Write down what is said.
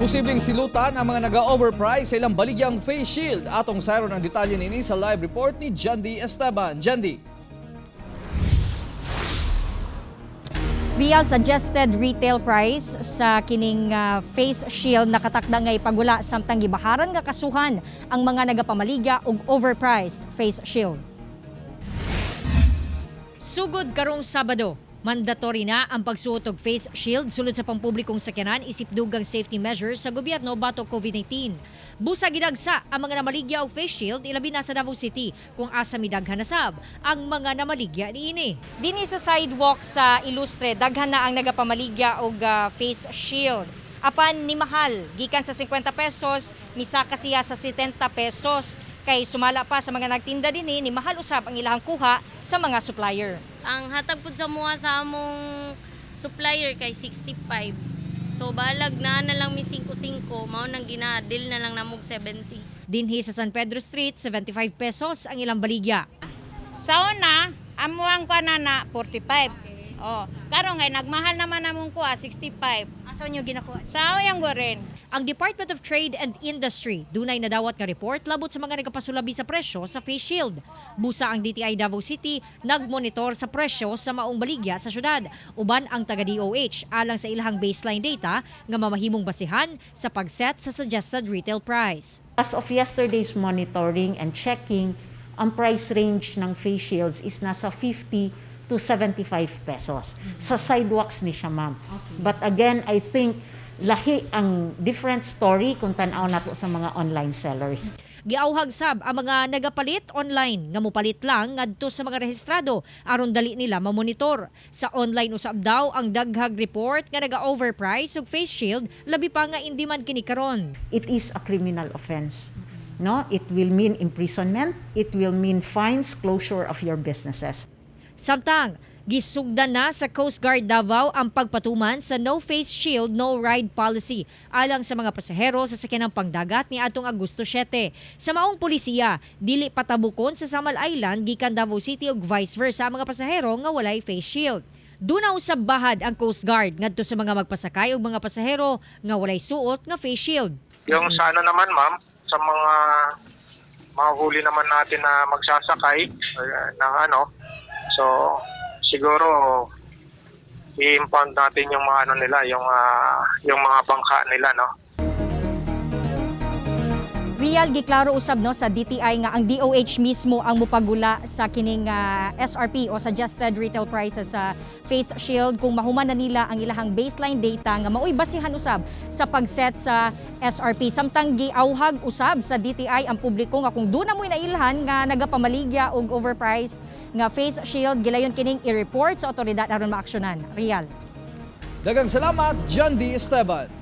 Posibleng silutan ang mga naga-overprice sa ilang baligyang face shield. Atong sayron ang detalye nini sa live report ni Jandy Esteban. Jandy. Real, suggested retail price sa kining face shield nakatakda nga ipagula samtang gibaharan nga kasuhan ang mga nagapamaligya og overpriced face shield. Sugod karong Sabado, mandatory na ang pagsuot og face shield sulod sa pampublikong sakyanan isip dugang safety measures sa gobyerno batok COVID-19. Busa gidagsa ang mga namaligya og face shield, ilabi na sa Davao City kung asa midaghan na sab ang mga namaligya niini. Dinhi sa sidewalk sa Ilustre, daghan na ang nagapamaligya og face shield. Apan ni mahal, gikan sa 50 pesos, misaka siya sa 70 pesos. Kay sumala pa sa mga nagtinda dinhi, ni mahal usab ang ilahang kuha sa mga supplier. Ang hatag pud sa mua sa among supplier kay 65. So balag na na lang mi 55, mao nang gina-deal na lang namog 70. Dinhi sa San Pedro Street, 75 pesos ang ilang baligya. Sa una, amo ang kuha na na 45. Oh, karon ngay nagmahal naman among kuha 65. Asa nyo ginakuha? Sa oyang rin. Ang Department of Trade and Industry dunay nadawat nga report labot sa mga nagapasulabi sa presyo sa face shield. Busa ang DTI Davao City nagmonitor sa presyo sa maong baligya sa syudad. Uban ang taga DOH alang sa ilahang baseline data nga mamahimong basihan sa pagset sa suggested retail price. As of yesterday's monitoring and checking, ang price range ng face shields is nasa 50 to 75 pesos. Sa sidewalks ni siya, ma'am. But again, I think lahi ang different story kung tan-aw nato sa mga online sellers. Giauhag sab ang mga nagapalit online nga mopalit lang ngadto sa mga rehistrado aron dali nila mamonitor. Sa online usab daw ang daghag report nga naga-overprice og face shield, labi pa nga hindi man kini karon. It is a criminal offense. No? It will mean imprisonment, it will mean fines, closure of your businesses. Samtang gisugdan na sa Coast Guard Davao ang pagpatuman sa no face shield, no ride policy alang sa mga pasahero sa sakyanang pangdagat ni atong Agosto 7. Sa maong pulisiya, dili patabukon sa Samal Island gikan Davao City ug vice versa ang mga pasahero nga walay face shield. Duna usab bahad ang Coast Guard ngadto sa mga magpasakay ug mga pasahero nga walay suot nga face shield. Yung sa ano naman, ma'am, sa mga mahuli naman natin na magsasakay or, ng ano, so siguro i-impound natin yung mga ano nila, yung mga bangka nila, no? Real, giklaro usab no sa DTI nga ang DOH mismo ang mupagula sa kining SRP o suggested retail prices sa face shield kung mahuman na nila ang ilahang baseline data nga maoy basihan usab sa pagset sa SRP. Samtang giauhag usab sa DTI ang publiko nga kung duna mo'y nailhan nga nagapamaligya og overpriced nga face shield, gilayon kining i-report sa otoridad aron maaksyonan. Real. Daghang salamat, Jandy Esteban.